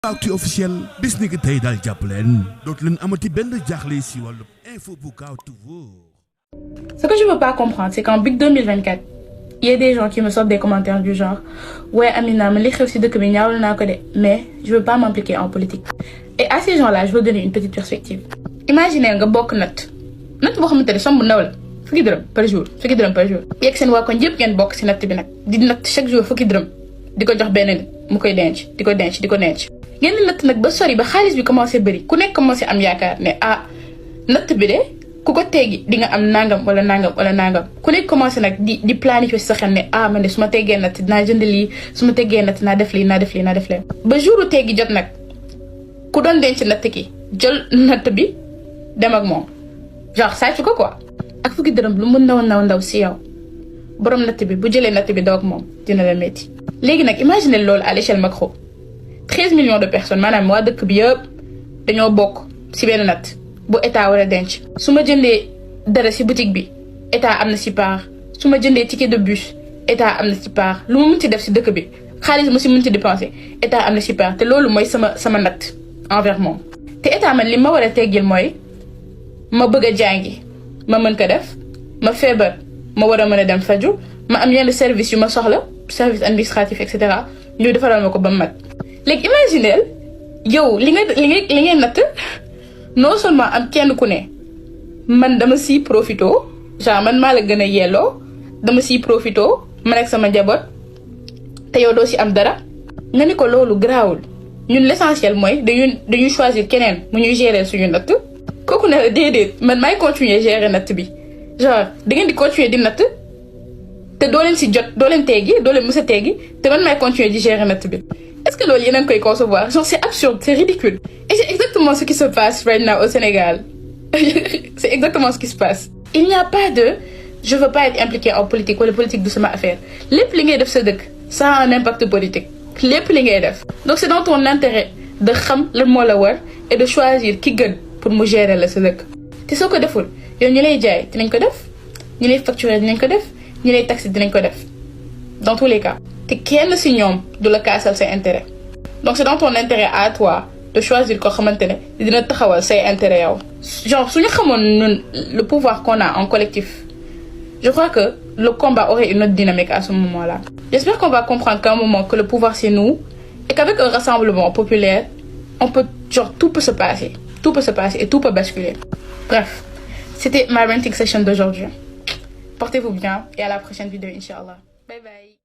Actu officiel bis ni ki tey daal jàpp leen dootu leen amati benn jaaxle si wàllu info bu gaaw toujours. Ce que je veux pas comprendre, c'est qu'en BIC 2024, il y a des gens qui me sortent des commentaires du genre ouais Amina ma li xew si dëkk bi ñaawlu naa ko de mais je veux pas m'impliquer en politique. Et à ces gens-là je veux donner une petite perspective. Imaginez nga bokk natt boo xamante ne somme bu ndaw la fukki dërëm par jour yegg seen waa koñ yëpp ngeen bokk si natt bi nag di natt chaque jour fukki dërëm di ko jox benn nit mu koy denc di ko denc ngeen di natt nag ba sori ba xaalis bi commencé bëri ku nekk commencé am yaakaar ne natt bi de ku ko teggi di nga am nangam wala nangam ku nekk commencé nag di planifier sa xel ne man de su ma teggee natt dinaa jënd lii su ma teggee natt naa def lii ba jouru teggi jot nag ku doon denc natt ki jël natt bi dem ak moom genre sàcc ko quoi ak fukki dërëm lu mu ndaw si yow borom natt bi bu jëlee natt bi daw ak moom dina la métti. léegi nag imagine loolu à l'échelle macro 13 millions de personnes maanaam waa dëkk bi yëpp dañoo bokk si benn natt bu état war a denc. su ma jëndee dara si boutique bi état am na si part su ma jëndee ticket de bus état am na si part lu ma mën ci def si dëkk bi xaalis mu si mën ci dépenser état am na si part te loolu mooy sama natt envers moom. te état man li ma war a teggil mooy ma bëgg a jàngi ma mën ko def ma feebar ma war a mën a dem faju ma am yenn service yu ma soxla service administratif et cetera ñu defaral ma ko ba mu mat. léegi imagineel yow li nga natt non seulement am kenn ku ne man dama siy profito genre man maa la gën a yelloo dama siy profito man ak sama njaboot te yow doo si am dara nga ni ko loolu garaawul ñun l'essentiel mooy dañuy choisir keneen mu ñuy gérer suñu natt kooku ne la déedéet man maay continuer gérer natt bi genre da ngeen di continuer di natt te doo leen si jot doo leen teggi doo leen mës a teggi te man maay continuer di gérer natt bi. Est-ce que loolu yéen a ngi koy concevoir genre c'est absurde c'est ridicule et c'est exactement ce qui se passe right now au Sénégal c'est exactement ce qui se passe. Il n'y a pas de je veux pas être impliqué en politique wala politique du sama affaire lépp li ngay def sa dëkk ça a un impact politique lépp li ngay def donc c'est dans ton intérêt de xam lan moo la war et de choisir ki gën pour mu gérer la sa dëkk. te soo ko deful yow ñu lay jaay dinañ ko def ñu lay facturer dinañ ko def ñu lay taxer dinañ ko def dans tous les cas. te kenn si ñoom du la kaasal say intérêt donc c'est dans ton intérêt à toi de choisir koo xamante ne dina taxawal say intérêt yow. genre suñu xamoon ñun le pouvoir qu'on a en collectif je crois que le combat aurait une autre dynamique à ce moment-là. J'espère qu'on va comprendre qu'à un moment que le pouvoir c'est nous et qu'avec un rassemblement populaire on peut genre tout peut se passer et tout peut basculer. Bref, c'était ma ranting session d'aujourd'hui. Portez-vous bien et à la prochaine vidéo, Inch'Allah. Bye bye.